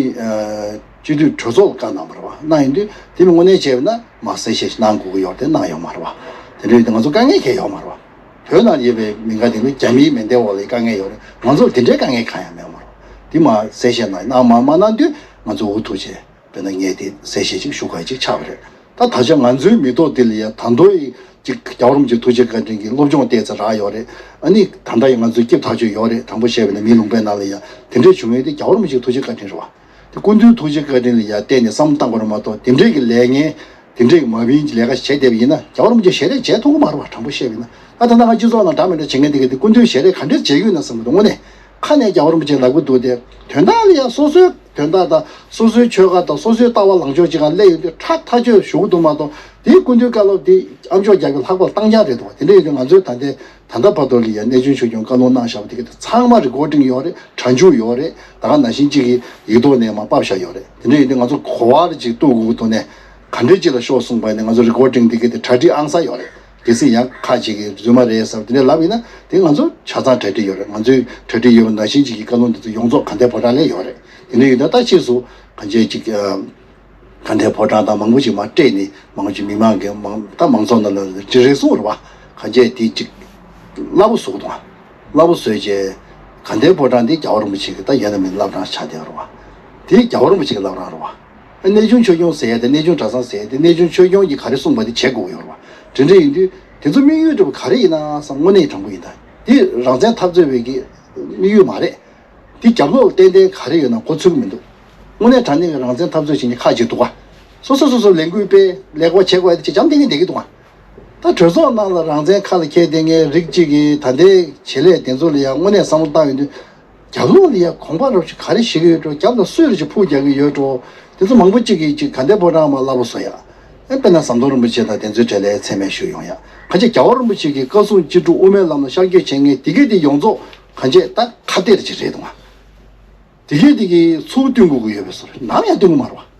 སྤྱི་འཐུས་གྲོས་ཚོགས་ལ་བཀའ་གནང་བ་རེད་བ། གནང་ཡིན་དུས་དེ་མི་དངོས་གནས་བྱས་པ་ན། མ་གསལ་བཤད་གནང་དགོས་ཀྱི་ཡོད་རེད་དེ་གནང་ཡོད་མ་རེད་བ། དེ་འདྲ་ཡིན་དུས་ང་ཚོ་དཀའ་ངལ་གང་ཡང་ཡོད་མ་རེད་བ། བོད་ནང་ཡོད་པའི་མི་འགའ་དེ་ཚོ་རྒྱ་མིའི་མེ་མདའི་འོག་ལ་དཀའ་ངལ་ཡོད་རེད། ང་ཚོར་དེ་འདྲའི་དཀའ་ངལ་གང་ཡང་མེད་མ་རེད་བ། དེ་མ་གསལ་བཤད་གནང་གནང་མ་མ་གནང་དུས་ང་ཚོ་འུ་ཐུག་བྱས་ དཔེར་ན་ངས་དེ་གསལ་བཤད་ཅིག་ཞུ་དགོས་ཅིག་ཆགས་པ་རེད། ད་ད་ཆ་ང་ཚོའི་མི་ཐོག་འདི་ལ་ཡ་ད་དུང་ཅིག་རྒྱལ་བ་རིན་པོ་ཆེ་ཐུགས་རྗེ་བཀའ་དྲིན་གྱིས་སློབ་སྦྱོང་བལྟས་ཚེ་རག་ཡོད་རེད། ཨ་ནི་ད་ལྟ་ཡང་ང་ཚོའི་སྐྱིད་ཐག་ཆོད་ཡོད་རེད། དྲང་པོ་བཤད་པ་ཡིན་ན་མིའི་ལུང་པའི་ནང་ལ་ཡ་དེ་འདྲས་བྱུང་ཡོད་དེ་རྒྱལ་བ་རིན་པོ་ཆེའི་ཐུགས་རྗེ་བཀའ་དྲིན་རེད་བ། དེ་སྐུ་མདུན་ཐུགས་རྗེ་བཀའ་དྲིན་ལ་ཡ་བལྟས་ནས་བསམ་བློ་བཏང་དགོས་རེད་མ་གཏོགས་དེ་འདྲས་ཀྱི་ལས་ངན་དེ་འདྲས་ཀྱི་མ་བིན་གྱི་ལས་ཀ་བྱས་བསྡད་པ་ཡིན་ན་རྒྱལ་བ་རིན་པོ་ཆེ་ཞལ་རས་མཇལ་ཐུབ་ཀྱི་མ་རེད་བ། དྲང་པོ་བཤད་པ་ཡིན་ན། ཨ་ད་ལྟ་ང་སྤྱི་ཚོགས་ནང་འདྲ་མི་འདྲ་བྱེད་མཁན་དེ་ག་དེ་སྐུ་མདུན་ཞལ་རས་ག་འདྲས་མཇལ་གྱི་ཡོད་ན་བསམ་གྱི་འདུག་དངོས་གནས་ཁ་ནས་རྒྱལ་བ་རིན་པོ་ཆེ་ལབ་ཀྱི་འདུག་དེ་དོན་དག་ལ་ཡང་སོ་སོའི་དོན་དག་དང་སོ་སོའི་ཆོལ་ཁ་དང་སོ་སོའི་ལྟ་བ་ལངས་ཕྱོགས་ཅིག་ག་སླེབས་ཡོང་དུས་ཁྲ་ཐག་ཆོད་ཞུ་གི་འདུག་མ་གཏོགས་དེའི་སྐུ་མདུན་བཀའ་སློབ་དེ་ཨ་མཆོག་རྒྱལ་པོའི་ལྷག་པར་བཏང་རྐྱང་རེད་འདུག་དེ་འདྲ་ཡིན་དུས་ང་ཚོའི་ད་ལྟའི་ད་ལྟ་བར་དུ་ལ་ཡང་གནས་ཆུང་ཆོས་སྐྱོང་བཀའ་ལུང་གནང་བཞག་པ་དེ་ག་དེ་ཚང་མ་རི་ཀོར་ཌིང་ཡོད་རེད། སྒྲ་འཇུག་ཡོད་རེད། ད་ག་ནང་བཞིན་གཅིག་གིས་ཡིག་ཐོག་ནས་མར་ཕབ་བཞག་ཡོད་རེད། དེ་འདྲ་ཡིན་དུས་ང་ཚོ་གོ་བ་ཅིག་གཏུག་དགོས་ཀྱི་འདུག་ནས་ག་འདྲས་ཅིག་ལ་ཤོག་གསུངས་པ་ཡིན་ན་ང་ཚོ་རི་ཀོར་ཌིང་འདི་ག་དེ་གྲ་སྒྲིག་ཨང་གསར་ཡོད་རེད། གལ་སྲིད་ཡང་ཁ་ཅིག་གིས་རྫུན་མ་རེད་ཟེར་བ་དེ་འདྲ་ལབ་ཡིན་ན་དེ་ང་ཚོ་ཆ་ཚང་གྲ་སྒྲིག་ཡོད་རེད། ང་ཚོའི་གྲ་སྒྲིག་ཡོད་པ་ནང་བཞིན་ཅིག་གི་བཀའ་ལུང་འདི་ཚོ་ཡོངས་རྫོགས་ག་འདྲས་ཕོ་བྲང་ལ་ཡོད་རེད། དེ་འདྲ་ཡིན་ན་ད་ཕྱིས་སུ་གང་ཅི་ཅིག་ག་འདྲས་ཕོ་བྲང་དང་མང་པོ་ཅིག་མར་སྤྲད་ནས་མང་པོ་ཅིག་མི་མང་གི་མང་ད་མང་ཚོགས་ནང་ལ་ཅིག་རེ་ཟུང་རེད་བ། གང་ཅི་དེ་ཅིག་སླ་པོ་བཟོ་གི་འདུག་སླ་པོ་བཟོས་རྗེས་ག་འདྲས་ཕོ་བྲང་འདི་རྒྱལ་བ་རིན་པོ་ཆེ་གི་ད་ཡོད་ན་མེད་ན་བླ་བྲང་ཆགས་བསྡད་ཡོད་རེད་བ། དེ་རྒྱལ་བ་རིན་པོ་ཆེ་གི་བླ་བྲང་རེད་བ། གནས་ཆུང་ཆོས་སྐྱོང་ཟེར་ཡ་དེ་གནས་ཆུང་གྲྭ་ཚང་ཟེར་ཡ་དེ་གནས་ཆུང་ཆོས་སྐྱོང་གིས་ག་རེ་གསུངས་པ་དེ་བྱེད་དགོས་ཡོད་རེད་བ། དེ་འདྲ་ཡིན་དུས་དེ་ཚོ་དམིགས་ཡུལ་འདྲ་པོ་ག་རེ་ཡིན་ན་བསམ། དངོས་གནས་དྲང་པོ་ཡིན་ད། དེ་རང་བཙན་འཐབ་རྩོད་པའི་གི་དམིགས་ཡུལ་མ་རེད། དེ་རྒྱབ་ལོགས་ཏན་ཏན་ག་རེ་ཡོད་ན་མགོ་ཚོད་ཀྱི་མི་འདུག་དངོས་གནས་དྲང་གནས་ཀྱི་རང་བཙན་འཐབ་རྩོད་བྱེད་མཁན་ཁག་ཅིག་འདུག་ག་སོ་སོ་སོ་སོ་ལས་འགུལ་སྤེལ་ལས་ཀ་བྱེད་དགོས་ཡ་དེ་ཅིག་འཇམ་ཐིང་ཐིང་བསྡད་ཀྱི་འདུག་ག་ད་གྲོས་ཚོགས་ནང་ལ་རང་བཙན་ཁ་ལ་འཁྱེར་བསྡད་མཁན་རིགས་གཅིག་གིས་ད་ལྟའི་བྱེད་ལས་དེ་ཚོ་ལ་ཡང་དངོས་གནས་བསམ་བློ་བཏང་ཡོང་དུས། རྒྱབ་ལོགས་ལ་ཡ་གོམ་པ་རོབ་ཅིག་ག་རེ་བྱེད་ཀྱི་ཡོད་འགྲོ། རྒྱབ་ལ་སུས་རེ་ཅིག་ཕུག་རྒྱག་གི་ཡོད་འགྲོ། དེ་ཚོ་མང་པོ་གཅིག་གིས་ཅིག་ག་འདྲའི་ཕོ་བྲང་མར་སླ་པོ་བཟོ་ཡ། ཨེ་དཔེར་ན་ཟམ་གདོང་རིན་པོ་ཆེ་དང་དེ་ཚོའི་གྲས་ལ་མཚན་སྨད་ཞུས་ཡོང་ཡ། གང་ཅི་རྒྱལ་བ་རིན་པོ་ཆེ་གི་བཀའ་གསུང་ཅི་སྒྲུབ་དབུ་མའི་ལམ་ལ་ཤར་བསྐྱོད་བྱེད་མཁན་དེ་གས་དེ་ཡོངས་རྫོགས་གང་ཅི་ད་ཁ་གཏད་ཅིག་རེད་འདུག་ག་དེ་གས་དེ་གིས་ཚུར་བསྟུན་དགོས་ཀྱི་ཡོད་པའི་བཟོ་རེད། ནམ་ཡང་བསྟུན་གྱི་མ་རེད་བ།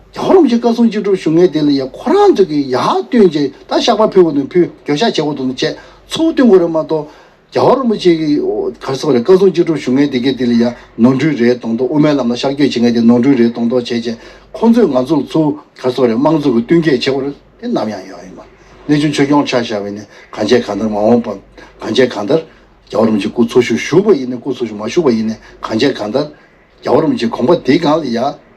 རྒྱལ་བ་རིན་པོ་ཆེ་བཀའ་གསུང་ཅི་སྒྲུབ་ཞུ་མཁན་དེ་ལ་ཡ་ཁོ་རང་ཚོ་གིས་ཡར་བསྟུན་བྱས་ད་བཤགས་པ་ཕུལ་དགོས་དོན་ཕུལ། འགྱོད་བཤགས་བྱེད་དགོས་དོན་བྱས། ཚུར་བསྟུན་དགོས་རེད་མ་གཏོགས། རྒྱལ་བ་རིན་པོ་ཆེ་གི་ག་རེ་ཟེར་དགོས་རེད། བཀའ་གསུང་ཅི་སྒྲུབ་ཞུ་མཁན་དེ་གས་དེ་ལ་ཡ་ནོར་འཁྲུལ་རེད་མདོག་མདོག་དབུ་མའི་ལམ་ལ་ཤར་བསྐྱོད་བྱེད་མཁན་དེ་ནོར་འཁྲུལ་རེད་མདོག་མདོག་བྱས་བྱས་ཁོང་ཚོས་ང་ཚོར་ཚུར་ག་རེ་ཟེར་དགོས་རེད། དམངས་གཙོ་གི་བསྟུན་མཁས་བྱེད་དགོས་རེད། དེ་ནམ་ཡང་ཡོང་ཡོད་མ་རེད། གནས་ཆུང་ཆོས་སྐྱོང་ཆ་བཞག་པ་ཡིན་ནའི་གང་བྱས་གང་ལྟར་མ་འོངས་པ་གང་བྱས་གང་ལྟར་རྒྱལ་བ་རིན་པོ་ཆེ་སྐུ་འཚོ་བཞུགས་བཞུགས་པ་ཡིན་ནའི་སྐུ་འཚོ་བཞུགས་མ་བཞུགས་པ་ཡིན་ནའི་གང་བྱས་གང་ལྟར། རྒྱལ་བ་རིན་པོ་ཆེ་དགོངས་པ་འདིའི་སྒང་ལ་ཡ།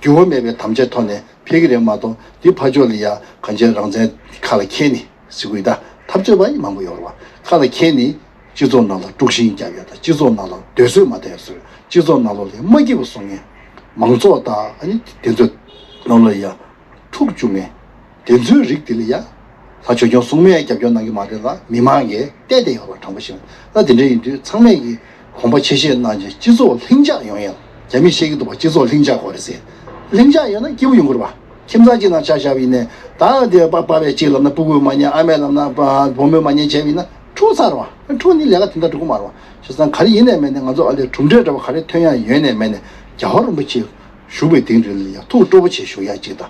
འགྱུར་བ་མེད་པའི་དམ་བཅའ་ཐོག་ནས་ཕེབས་ཀྱི་རེད་མ་གཏོགས་འདི་ཕར་ཕྱོགས་ལ་ཡ་གང་ཅི་རང་བཙན་ཁ་ལ་འཁྱེར་ནས་ཟེར་དགོས་ད་འཐབ་རྩོད་པ་ཡི་མང་པོ་ཡོད་རེད་བ། ཁ་ལ་འཁྱེར་ནས་སྤྱི་ཚོགས་ནང་ལ་དཀྲུག་ཤིང་རྒྱག་ཡ་དང་སྤྱི་ཚོགས་ནང་ལ་སྡོད་བཟོད་མ་ཐེབས་བཟོད་སྤྱི་ཚོགས་ནང་ལོགས་ལ་ཡ་མ་སྐྱིད་པ་བཟོ་མཁན་མང་ཚོགས་དང་ཨ་ནི་དེ་ཚོའི་ནང་ལ་ཡ། འཁྲུག་བཅུག་མཁན། དེ་ཚོའི་རིགས་དེ་ལ་ཡ། ད་ཆོས་སྐྱོང་སྲུང་མས་རྒྱབ་སྐྱོར་གནང་གི་མ་རེད་ལ་མི་མང་གིས་བལྟས་བསྡད་ཡོད་པ་དྲང་པོ་བཤད་ན། ད་དེ་འདྲ་ཡིན་དུས་ཚང་མས་ཀྱིས་དགོངས་པ་ཆེ་བཞེས་གནང་བྱས་སྤྱི་ཚོགས་ལྷིང་འཇགས་ཡོང་ཡ། རྒྱ་མིས་བཤད་ཀྱི་འདུག་པ། སྤྱི་ཚོགས་ལྷིང་འཇགས་དགོས་རེད་ཟེར། ལྷིང་འཇགས་ཡོད་ན་སྐྱིད་པོ་ཡོང་གི་རེད་པ། ཁྱིམ་ཚང་གཅིག་ནང་ཆ་བཞག་པ་ཡིན་ནའི་ད་དེ་པ་ཕ་བས་གཅིག་ལབ་ན་སྤུ་གུས་མ་ཉན། ཨ་མས་ལབ་ན་པ་བུ་མོས་མ་ཉན་བྱས་པ་ཡིན་ན་འཁྲུག་ཚར་བ། འཁྲུག་ནི་ལས་ཀ་དེ་འདྲ་འགྲོ་གི་མ་རེད་པ། བྱས་ཙང་ག་རེ་ཡིན་ནའི་མིན་ནའི་ང་ཚོ་ཨ་ལས་གྲུབ་འབྲས་འདྲ་པོ་ག་རེ་ཐོན་ཡ་ཡོད་ནའི་མེད་ནའི་རྒྱལ་བ་རིན་པོ་ཆེ། བཞུགས་པའི་དེང་རིང་ལ་ཡང་ཐུགས་སྤྲོ་པོ་བྱས་བཞུགས་ཡ་གཅིག་དང་།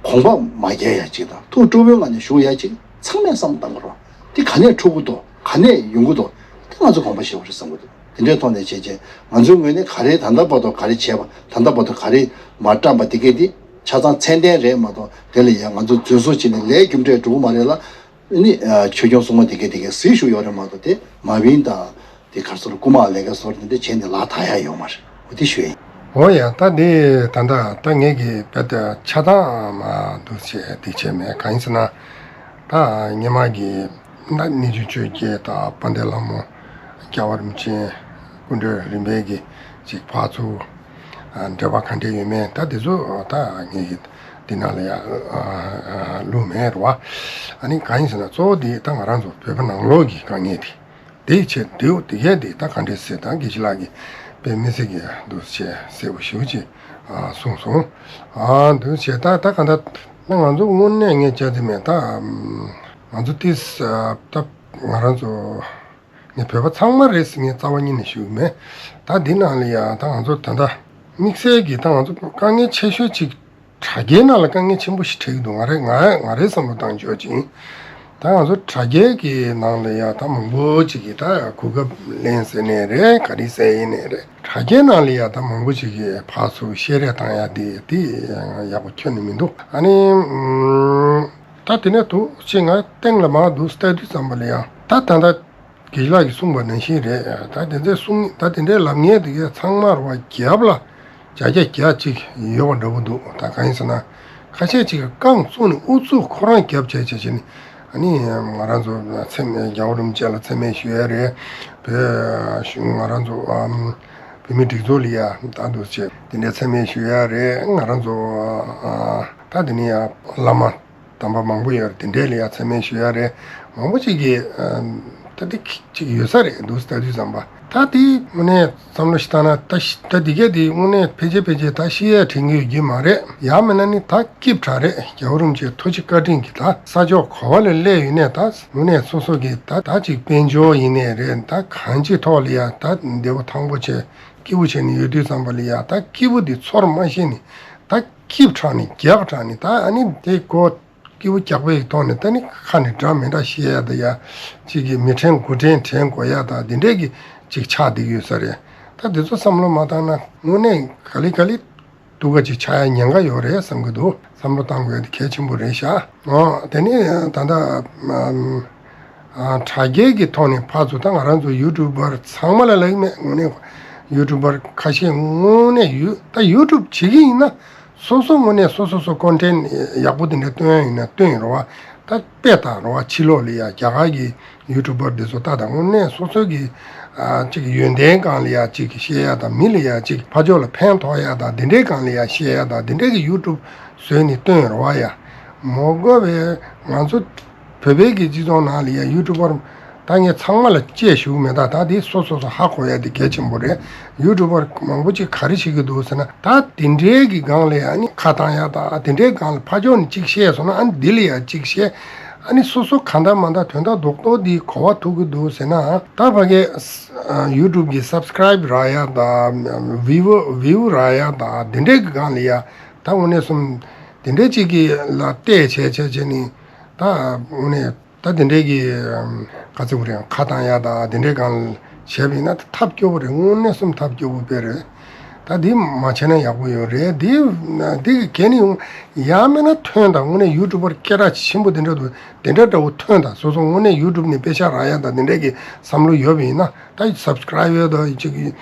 དགོངས་པ་མ་བརྒྱལ་ཡ་གཅིག་དང་ཐུགས་སྤྲོ་པོའི་ངང་ནས་བཞུགས་ཡ་གཅིག་ཚང་མས་བསམ་བློ་བཏང་དགོས་རེད། དེ་ག་ནས་འཁྲུག་གི་འདུག་ག་ནས་ཡོང་གི་འདུག་དེ་ང་ཚོ་དགོངས་པ་བཞེས་པ་རེད་བསམ་གི་འདུག་དེ་འདྲའི་ཐོག་ནས་བྱས་རྗེས་ང་ཚོའི་ངོས་ནས་ག་རེ་ད་ལྟ་བར་དུ་ག་རེ་བྱས་པ། ད་ལྟ་བར་དུ་ག་རེ་མ་བཀྲམ་པ་དེ་གས་དེ་ཆ་ཚང་ཚད་ལྡན་རེད་མ་གཏོགས། དེ་ལ་ཡང་ང་ཚོ་རྫུན་བཟོ་བྱས་ནས་ལས་རྒྱུ་འབྲས་འགྲོ་གི་མ་རེད་ལ། ནི་ཆོས་སྐྱོང་སྲུང་མ་དེ་གས་དེ་གས་གཟིགས་བཞུགས་ཡོད་རེད་མ་གཏོགས། དེ་མ་བིན་དང་དེ་ག་རེ་ཟེར། རྐུ་མ་ལས་ཀ་བཟོ་འདི་འདྲ་བྱས་ནས་ལག་ཐག་ཡ་ཡོད་མ་རེད། འོ་དེ་ཞུ་ཡ་ཡིན། འོ་ཡ། ད་འདི་ད་ལྟ་ད་ངས་ཀྱི་དཔེ་ད་ཆ་ཚང་མ་འདུག་བྱས་འདི་བྱས་མེད། གང་ཡིན་ཟེར་ན། ད་སྔོན་མ་གི་ད་གནས་ཆུང་ཆོས་རྒྱལ་དང་དཔལ་ལྡན་ལྷ་མོ་རྒྱལ་བ་རིན་པོ་ཆེ་སྐུ་མགྲོན་རིམ་པས་ཀྱི་ཅིག་ཕར་ཚུར་འབྲེལ་བ་ག་འདྲས་ཡོད་མེད་ད་འདི་ཚོ་ད་ངས་ཀྱི་འདི་ནང་ལ་ཡ་བླུགས་མེད་རེད་བ། ཨ་ནི་གང་ཡིན་ཟེར་ན་གཙོ་བོ་འདི་ད་ང་རང་ཚོ་བོད་པ་ནང་ལོགས་ཀྱི་དཀའ་ངལ་དེ། དེའི་ཆེད་དུ་དེ་གས་དེ་ད་ག་འདྲས་ཟེར། ད་དགེ་བཤེས་ལགས་ཀྱིས་དཔེ་མི་སྲིད་ཀྱི་འདུག་བྱས་གསལ་པོ་ཞེ་པོ་ཅིག་གསུངས་སོང་། ཨ་འདུག་བྱས་ད་ད་ག་འདྲ་ན་ང་ཚོ་དངོས་གནས་ངས་བྱས་ཏེ་མེད་ད། ང་ཚོ་ཏིས་ད་ང་རང་ཚོ་ངས་བོད་པ་ཚང་མ་རེད་ཟེར་ངས་རྩ་བ་ཉིད་ནས་ཞུ་གི་མེད། ད་འདི་ནང་ལ་ཡ་ད་ང་ཚོ་ད་ལྟ་དམིགས་བསལ་གྱི་ད་ང་ཚོ་དཀའ་ངལ་ཆེ་ཤོས་ཅིག་དྲ་རྒྱའི་ནང་ལ་དཀའ་ངལ་ཆེན་པོ་ཞིག་འཕྲད་ཀྱི་འདུག་ང་རེ་ང་ང་རེ་བསམ་བློ་བཏང་ཆོག་ཅིང་། ད་ང་ཚོ་དྲ་རྒྱའི་གི་ནང་ལ་ཡ་ད་མང་པོ་ཅིག་གིས་ད་གོ་སྐབས་ལེན་ཟེར་ནའི་རེད། ག་རེ་ཟེར་ཡིན་ནའི་རེད། དྲ་རྒྱའི་ནང་ལ་ཡ་ད་མང་པོ་ཅིག་གིས་ཕར་ཚུར་བཤད་རེས་བཏང་ཡ་དེ་དེ་ཡག་པོ་ཁྱོན་ནས་མི་འདུག་ཨ་ནི་ད་དེ་ནས་འདུག་ཅིག་ང་སྟེང་ལ་མར་འདུག་ལྟ་དུས་ཙམ་པ་ལ་ཡ་ད་ད་ད། དགེ་བཤེས་ལགས་ཀྱིས་གསུངས་པ་ནང་བཞིན་རེད། ད་དེ་འདྲའི་གསུང་ད་དེ་འདྲའི་ལབ་མཁན་དེ་གས་ཚང་མ་རེད་བ། རྒྱབ་ལ་ བརྒྱ་ཆ་བརྒྱ་ཅིག་ཡོད་པ་འདྲ་པོ་འདུག་ད་གང་ཡིན་ཟེར་ན། ཁ་ཤས་ཅིག་གིས་རྐང་བཙུགས་ནས་ཨུ་ཚུགས་ཁོ་རང་རྒྱབ་བྱས་བྱས་བྱས་ནས། ཨ་ནི་ང་རང་ཚོ་མཚན་རྒྱལ་བ་རིན་པོ་ཆེ་ལ་མཚན་སྨད་ཞུ་ཡ་རེད། བོད་གཞུང་ང་རང་ཚོ་ཨམ་བོད་མི་སྒྲིག་འཛུགས་ལ་ཡ་ད་འདུག་བྱས་དེ་འདྲའི་མཚན་སྨད་ཞུ་ཡ་རེད། ང་རང་ཚོ་ཨ་ད་དེ་ནས་ཡ་བླ་མ་དམ་པ་མང་པོ་ཡོད་རེད། དེ་འདྲའི་ལ་ཡ་མཚན་སྨད་ཞུ་ཡ་རེད། མང་པོ་ཅིག་གིས་ཨམ་ད་དེ་ཅིག་ཡོད་ས་རེད་འདུག་ལྟ་དུས་ཙམ་པ། ད་དེ་དངོས་གནས་བསམ་བློ་ཞིག་བཏང་ན། ད་ཤི་ད་འདི་གས་དེ་དངོས་གནས་ཕལ་ཆེར་ཕལ་ཆེར་ད་ཤི་ཡས་དྲན་གྱི་ཡོད་ཀྱི་མ་རེད། ཡང་མིན་ན་ནི་ད་སྐྱིད་དྲགས་རེད། རྒྱལ་བ་རིན་པོ་ཆེ་ཐུགས་རྗེ་བཀའ་དྲིན་གྱིས་ད་ས་ཕྱོགས་ག་པ་ལ་སླེབས་ཡོད་ནའི་ད་དངོས་གནས་སོ་སོ་གི་ད་ད་ཅིག་དཔལ་འབྱོར་ཡིན་ནའི་རེད། ད་གང་ཅིའི་ཐོག་ལ་ཡ་ད་བདེ་པོ་ཐང་པོ་བྱས་སྐྱིད་པོ་བྱས་ནས་ཡོད་དུས་ཙམ་པ་ལ་ཡ་ད་སྐྱིད་པོ་འདི་ཚོར་མ་ཤེས་ནས་ད་སྐྱིད་དྲགས་ནས་རྒྱགས་དྲགས་ནས། ད་ཨ་ནི་དེ་གོ་སྐྱིད་པོ་རྒྱགས་པའི་ཐོག་ནས་ད་ནི་ཁ་ནས་སྒྲ་མི་འདྲ་བཤད་ཡ་ད་ཡ་ཅིག་གི་མི་དྲན་དགུ་དྲན་དྲན་དགོས་ཡ་ད་འདི་འདྲས་ཀྱི་ཅིག་ཆགས་བསྡད་ཡོད་ས་རེད། ད་འདི་ཚོ་བསམ་བློ་མ་བཏང་ན་དངོས་གནས་ག་ལེ་ག་ལེ་སྡུག་ག་ཅིག་ཆགས་ཡ་ཉེན་ཁ་ཡོད་རེད་བསམ་གི་འདུག་བསམ་བློ་བཏང་དགོས་ཡ་དེ་གལ་ཆེན་པོ་རེད་ཤག་འོ་དེ་ནས་ད་ལྟ་ཨམ་ཨ་དྲ་རྒྱའི་གི་ཐོག་ནས་ཕར་ཚུར་ད་ང་རང་ཚོ་ཡུ་ཊུབ་པར་ཚང་མ་ལ་ལབ་ཀྱི་མེད། དངོས་གནས་ཡུ་ཊུབ་པར་ཁ་ཤས་དངོས་གནས་ཡུ་ད་ཡུ་ཊུབ་བྱེད་ཀྱི་ཡིན་ན། སོ་སོ་དངོས་གནས་སོ་སོ་སོ་ཀོན་ཊེན་ཡག་པོ་དེ་འདྲ་སྟོན་ཡ་ཡིན་ན་སྟོན་རོགས། ད་དཔེ་ལྟ་རོགས། ཕྱི་ལོགས་ལ་ཡ་རྒྱ་གར་གྱི་ཡུ་ཊུབ་པར་འདི་ཚོ་ལྟ་དང་། དངོས་གནས་སོ་སོ་གི་ཨ་ཅིག་ཡོན་ཏན་སྒང་ལ་ཡ་ཅིག་བཤད་ཡ་དང་། མི་ལ་ཡ་ཅིག་ཕར་ཕྱོགས་ལ་ཕན་ཐོགས་ཡ་དང་། འདི་འདྲའི་སྒང་ལ་ཡ་བཤད་ཡ་དང་། འདི་འདྲའི་གི་ཡུ་ཊུབ་བཟོས་ནས་སྟོན་རོགས་ཡ། མ་དགོས་པའི་ང་ཚོ་བོད་པའི་གི་སྤྱི་ཚོགས་ནང་ལ་ཡ་ཡུ་ཊུབ་པར་ད་ངས་ཚང་མ་ལ་དཔྱད་ཞུ་གི་མེད། ད་ད་དེ་སོ་སོ་སོ་ཧ་གོ་ཡ་དེ་གལ་ཆེན་པོ་རེད། ཡུ་ཊུབ་པར་མང་པོ་ཅིག་ག་རེ་བྱེད་ཀྱི་འདུག་ཟེར་ན། ད་དེ་འདྲའི་གི་སྒང་ལ་ཡ་ཨ་ནི་ཁ་བཏང་ཡ་ད་དེ་འདྲའི་སྒང་ལ་ཕར་ཕྱོགས་ནས་ཅིག་བཤད་སོང་ན། ཨ་ནི་འདི་ལ་ཡ་ཅིག་བཤད། ཨ་ནི་སོ་སོ་གང་ལྟར་མ་ལྟར་དོན་དག་རྡོག་རྡོག་འདི་གོ་བ་ཐུག་གི་འདུག་ཟེར་ན། ད་ཕ་གི་ཡུ་ཊུབ་གི་སབ་སི་ཀ་རའིབ་རག་ཡ་ད་བིའུ་བིའུ་རག་ཡ་ད་དེ་འདྲའི་གི་སྒང་ལ་ཡ་ད་དངོས་གནས་སོམ་དེ་འདྲའི་ཅིག་གི་ལ་བལྟས་བྱས་བྱས་བྱས་ནས། ད་དངོས་གནས་ད་དེ་འདྲའི་གི་ཨམ་ག་ཚོད་རེད། ཁ་བཏང་ཡ་ད་དེ་འདྲའི་སྒང་བྱས་པ་ཡིན་ན་ད་ཐབས་སྐྱོ་པོ་རེད། དངོས་གནས་སོམ་ཐབས་སྐྱོ་པོ་དཔེ་རེད། ད་འདི་མ་བྱས་ན་ཡག་པོ་ཡོད་རེད། འདི་འདི་གི་གལ་ནི་ཡོང་ཡང་མིན་ན་ཐོན་དང་། དངོས་གནས་ཡུ་ཊུབ་པར་སྐད་གྲགས་ཆེན་པོ་དེ་འདྲ་འདུག་དེ་འདྲ་འདྲ་བོ་ཐོན་དང་། སོ་སོ་དངོས་གནས་ཡུ་ཊུབ་ནས་པེ་ཤག་རག་ཡ་ད་དེ་འདྲའི་གི་བསམ་བློ་ཡོད་པ་ཡིན་ན། ད་སབ་སི་ཀ་རའིབ་ཡོད་དང་ཅིག་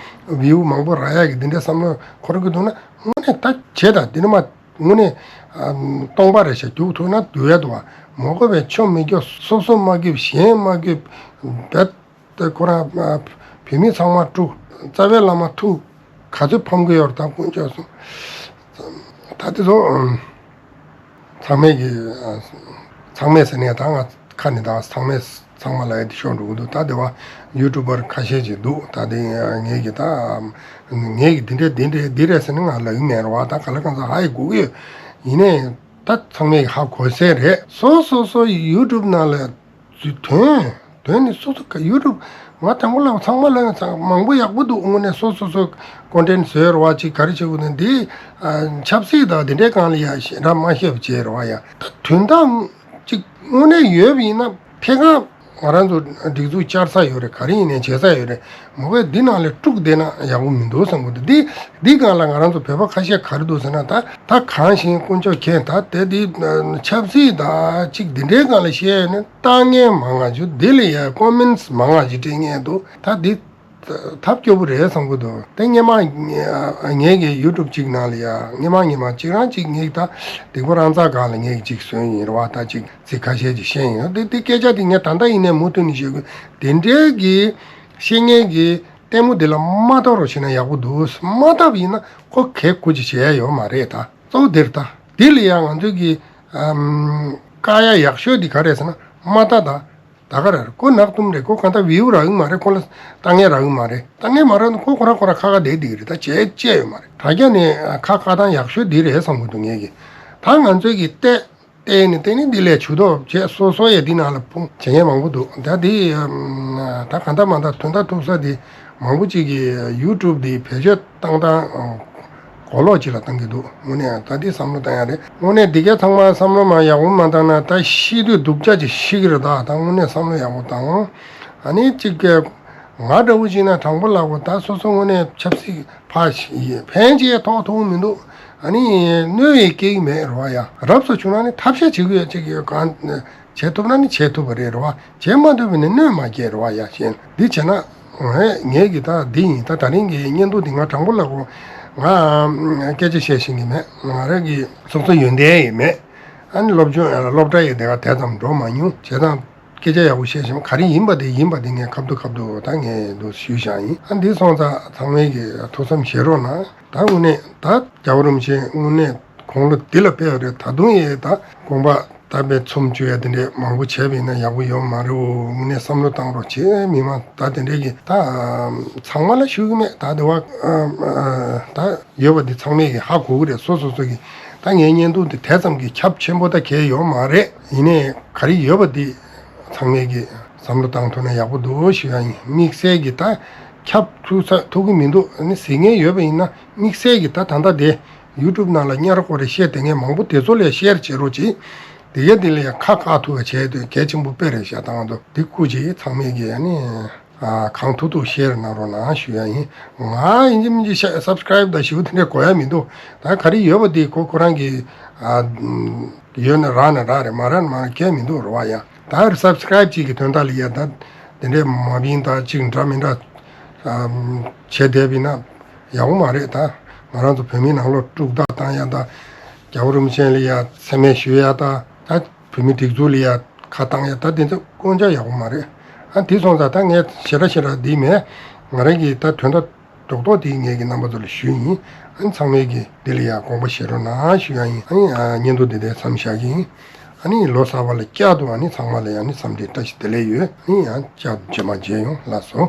བིའུ་མང་པོ་རག་ཡ་གི་དེ་འདྲའི་བསམ་བློ་འཁོར་གི་འདུག་ན། དངོས་གནས་ད་བྱས་དང་། དེ་ནི་མ་དངོས་གནས་ཨ་སྟོང་པ་རེད་ཤག་རྒྱུགས་ཐུབ་ན་འགྲུབ་ཡ་འདུག་བ། མ་དགོས་པའི་ཆོ་མི་སྐྱོ། སོ་སོ་མ་སྐྱིད་གཞན་མ་སྐྱིད། རྦད་དེ་ཁོ་རང་ཨ་བུད་མེད་ཚང་མ་དཀྲུག་རྩ་བའི་བླ་མ་ཐུག་ག་ཚོད་ཕམ་གི་ཡོད་རེད། ད་དཀོན་མཆོག་གསུམ། ད་དེ་ཚོ་ཨ་ཚང་མས་ཀྱི་ཨ་ཚང་མས་ཟེར་ནས་ད་ང་ཁ་ནས་ད་ཚང་མས་ཚང་མ་ལ་ཡ་དེ་ཤོར་འགྲོ་གི་འདུག་ད་དེ་བ་ཡུ་ཊུབ་པར་ཁ་ཤས་ཅིག་འདུག་ད་དེ་ངས་ཀྱི་ད་ངས་ཀྱི་འདི་འདྲས་འདི་འདྲས་འདི་རེད་ཟེར་ནས་ང་ལབ་ཀྱི་མེད་རེད་བ། ད་ག་ལ་གང་ཟག་ཧ་ཡི་གོ་གི་ཡོད། ཡིན་ནའི་ད་ཚང་མས་ཧ་གོ་ས་རེད། སོ་སོ་སོ་ཡུ་ཊུབ་ནང་ལ་དོན་དོན་ནི་སོ་སོ་ག་ཡུ་ཊུབ་ང་དང་པོ་ལ་ཚང་མ་ལ་ཚང་མང་པོ་ཡག་པོ་འདུག་དངོས་གནས་སོ་སོ་སོ་ཀོན་ཊེན་བཟོས་རེད་བ། ཅིག་ག་རེ་བྱེད་དགོས་ན་འདི་ཨ་ཆབ་སྲིད་དང་འདི་འདྲའི་སྒང་ལ་ཡ་ཞེ་དྲག་མ་བཤད་པ་བྱས་རེད་བ། ཡ་ད་དོན་དག་ཅིག་དངོས་གནས་ཡོད་པ་ཡིན་ན་ཕེ་ཁ་ང་རང་ཚོ་སྒྲིག་འཛུགས་བཅར་ས་ཡོད་རེད། ག་རེ་ཡིན་ནའི་བྱེད་ས་ཡོད་རེད། མ་གོས་འདི་ནང་ལ་དཀྲུག་བསྡད་ན་ཡག་པོ་མི་འདུག་བསམ་གི་འདུག་འདི་འདི་སྒང་ལ་ང་རང་ཚོ་བོད་པ་ཁ་ཤས་ག་རེ་འདུག་ཟེར་ན། ད་ད་གང་ཞིག་དཀོན་མཆོག་མཁྱེན། ད་དེ་འདི་ཆབ་སྲིད་ད་ཅིག་འདི་འདྲའི་སྒང་ལ་བཤད་ཡོད་ན་ལྟ་མཁན་མང་ང་ཅིག་འདི་ལ་ཡ་ཀོ་མེན་ཊི་མང་ང་ཅིག་སྤྲད་མཁན་འདུག་ད་འདི་ཐབས་སྐྱོ་པོ་རེད་བསམ་གི་འདུག་དེ་སྔས་མ་ངས་ཀྱི་ཡུ་ཊུབ་ཅིག་ནང་ལ་ཡ་སྔས་མ་སྔས་མ་ཅིག་རང་ཅིག་ངས་ད་སྡིག་པ་རང་ཚ་སྒང་ལ་ངས་ཅིག་བཟོས་ཡིན་རེད་བ། ད་ཅིག་ཚིག་ཁ་ཤས་ཅིག་བཤད་ཡིན། དེ་དེ་སྐད་ཆ་དེ་ངས་ད་ལྟ་ཡིན་ནའི་མུ་མཐུད་ནས་བཤད་དགོས། དེ་འདྲའི་གི་བཤད་མཁན་གི་ལྟད་མོ་དེ་ལ་མ་ལྟ་རོགས་བྱས་ན་ཡག་པོ་འདུག་མ་ལྟ་བ་ཡིན་ན་ཁོ་གལ་ཁུར་ཅིག་བྱེད་ཡ་ཡོད་མ་རེད། ད་གཙོ་བོ་དེ་རེད། ད་དེ་ལ་ཡ་ང་ཚོས་ཀྱི་ཨམ་བཀག་ཡ་ཡག་ཤོས་དེ་ག་རེད་ཟེར་ན་མ་ལྟ་ད། ད་ག་རེ་རེད། ཁོ་ནག་ཏུམ་རེད། ཁོ་གང་ལྟར་བིའུ་རག་གི་མ་རེད། ཁོ་ལ་ལྟ་མཁན་རག་གི་མ་རེད། ལྟ་མཁན་མ་རག་ན་ཁོ་ཁོ་རང་ཁོ་རང་ཁ་ཁ་བསྡད་བསྡད་ཀྱི་རེད། ད་བྱས་བྱས་ཡོད་མ་རེད། དྲ་རྒྱ་ནས་ཁ་བཀག་སྟངས་ཡག་ཤོས་འདི་རེད་བསམ་གི་འདུག་ངས་ཀྱི། ད་ང་ཚོས་ཀྱི་བལྟས་བལྟས་ནས་བལྟས་ནས་འདི་ལས་ཇུས་གཏོགས་བྱས་སོ་སོ་ཡ་འདི་ནང་ལ་ཕུང་བྱེད་མཁན་མང་པོ་འདུག་ད་འདི་ད་གང་ལྟར་མ་ལྟར་དོན་དག་ཐུག་ས་འདི་མང་པོ་ཅིག་གིས་ཡུ་ཊུབ་འདི་བེད་སྤྱོད་བཏང་སྟངས་གོ་ལོག་ཅིག་ལ་བཏང་གི་འདུག་དངོས་གནས་ད་འདི་བསམ་བློ་བཏང་ཡ་རེད། དངོས་གནས་འདི་གའི་ཚང་མ་བསམ་བློ་མ་ཡག་པོ་མ་བཏང་ན་ད་ཤི་དུས་སྡུག་ཅག་ཅིག་ཤི་གི་རེད། ད་ད་དངོས་གནས་བསམ་བློ་ཡག་པོ་བཏང་། ཨ་ནི་ཅིག་གི་ང་འདྲ་བོ་ཅིག་ན་དྲང་པོ་ལབ་དགོས། ད་སོ་སོ་དངོས་གནས་ཆབ་སྲིད་ཕར་ཕན་ཅིག་ཐོགས་ཐུབ་མི་འདུག་ཨ་ནི་གནོད་ཡས་སྐྱེལ་གི་མེད་རེད་བ། ཡ་རབས་སུ་བྱུང་ན་ནི་ཐབས་ཤེས་བྱེད་གི་ཡོད། ཅིག་གི་གང་བྱེད་ཐུབ་ན་ནི་བྱེད་ཐུབ་པ་རེད་རེད་བ། བྱེད་མ་ཐུབ་པ་ནི་གནོད་མ་སྐྱེལ་རེད་བ། ཡ་གཞན་འདི་བྱས་ན་ངས་ངས་ཀྱི་ད་འདི་ཡིན། ད་ད་རིང་གི་བརྙན་ཐུང་འདི་ང་དྲང་པོ་ལབ་དགོས། ང་སྐད་ཆ་བཤད་ཤེས་ཀྱི་མེད། ང་རང་གི་ཚོགས་གཙོ་ཡོན་ཏན་ཡང་མེད། ཨ་ནི་སློབ་སྦྱོང་སློབ་གྲྭ་ཡི་དེ་ག་དེ་ཙམ་འགྲོ་མ་མྱོང་། བྱས་ཙང་སྐད་ཆ་ཡག་པོ་བཤད་ཤེས། ག་རེ་ཡིན་པ་དེ་ཡིན་པ་དེ་ངས་ཁ་ཐུག་ཁ་ཐུག་ད་ངས་འདུག་ཞུས་བཞག་ཡིན། ཨ་འདི་སོང་ཙང་ཚང་མས་ཀྱི་ཐུགས་བསམ་བཞེས་རོགས་གནང་། ད་དངོས་གནས་ད་རྒྱལ་བ་རིན་པོ་ཆེ་དངོས་གནས་དགུང་ལོ་འདི་ལ་ཕེབས་རེད། ད་དུང་ཡང་ད་དགོངས་པ་ད་དཔེ་ཚོམས་བཅུག་ཡ་དེ་འདྲས་མང་པོ་བྱས་པ་ཡིན་ན་ཡག་པོ་ཡོད་མ་རེད་འོ། དངོས་གནས་བསམ་བློ་བཏང་རོགས་བྱེད། མི་མང་ད་དེ་འདྲས་ཀྱི་ད་ཚང་མ་ལ་ཞུ་གི་མེད། ད་དེ་བ་ད་ཡོད་པ་འདི་ཚང་མས་ཀྱི་ཧ་གོ་གི་རེད། སོ་སོ་སོ་གི་ད་ངའི་བརྙན་ཐུང་འདི་དེ་ཙམ་གྱི་ཁྱབ་ཆེན་པོ་ད་གས་ཡོད་མ་རེད། ཡིན་ནའི་ག་རེ་ཡོད་པ་འདི་ཚང་མས་ཀྱི་བསམ་བློ་བཏང་ཐུབ་ན་ཡག་པོ་འདུག་ཞུ་ཡ་ཡིན། དམིགས་བསལ་གྱི་ད་ཁྱབ་ཐུབ་ས་ཐུབ་ཀྱི་མི་འདུག་ཨ་ནི་གཟིགས་མཁན་ཡོད་པ་ཡིན་ན་དམིགས་བསལ་གྱི་ད་ད་ལྟ་དེ་ཡུ་ཊུབ་ནང་ལ་གཉའ་རོ་ཀོ་རེ་བཤད་དེ་ངས་མང་པོ་དེ་ཚོ་ལ་ཤེར་བྱེད་རོགས་གྱིས། དེ་གས་དེ་ལ་ཡང་ཁ་བཀག་ཐུབ་པ་བྱས་དུས་གལ་ཆེན་པོ་དཔེ་རེད་ཤག་ད་ང་ཚོ་འདི་སྐུ་མཁྱེན་ཚང་མས་ཀྱི་ཨ་ནི་གང་ཐུབ་ཐུབ་ཤེར་གནང་རོགས་གནང་ཞུ་ཡ་ཡིན། ང་ཡིན་གཅིག་མིན་གཅིག་སབ་སི་ཀ་རེབ་དང་ཞུ་དེ་འདྲས་དགོས་ཡ་མི་འདུག་ད་ག་རེ་ཡོད་པ་དེ་ཁོ་ཁོ་རང་གི་ཡོད་ན་རག་ན་རག་རེད། མ་རག་ན་མ་རག་གལ་མི་འདུག་རེད་བ། ཡ་ད་སབ་སི་ཀ་རེབ་ཅིག་གི་དོན་དག་ལ་ཡ་ད་དེ་འདྲས་མ་བིན་ད་ཅིག་འདྲ་མི་འདྲ་བྱས་བསྡད་པ་ཡིན་ན་ཡག་པོ་མ་རེད། ད་ང་རང་ཚོ་བོད་མིའི་ནང་ལོགས་དཀྲུག་ཐག་བཏང་ཡ་ད་རྒྱལ་བ་རིན་པོ་ཆེ་ལ་ཡ་མཚན་སྨད་ཞུ་ཡ་ད་ད་བོད་མི་སྒྲིག་འཛུགས་ལ་ཡ་ཁ་བཏང་ཡ་ད་དེ་ཚོ་སྐོང་ཆ་ཡག་པོ་མ་རེད། ཨ་དེ་སོང་ཙང་ད་ངས་ཞེ་དྲག་ཞེ་དྲག་འདི་མེད། ང་རང་གི་ད་དོན་དག་རྡོག་རྡོག་དེ་ངས་ཀྱི་རྣམ་པ་ཚོ་ལ་ཞུས་ཡིན། ཨ་ནི་ཚང་མས་ཀྱི་འདི་ལ་ཡ་དགོངས་པ་བཞེས་རོགས་གནང་ཞུ་ཡ་ཡིན། ཨ་ནི་བརྙན་ཐུང་འདི་འདྲའི་མཚམས་བཞག་གི་ཡིན། ཨ་ནི་ལོ་གསར་པ་ལ་བསྐྱར་དུ་ཨ་ནི་ཚང་མ་ལ་ཡ་ནི་འཚམས་འདྲི་བཀྲ་ཤིས་བདེ་ལེགས་ཡོད། ཨ་ནི་ཡང་བསྐྱར་དུ་རྗེས་མ་མཇལ་ཡོང་། ལགས་སོ།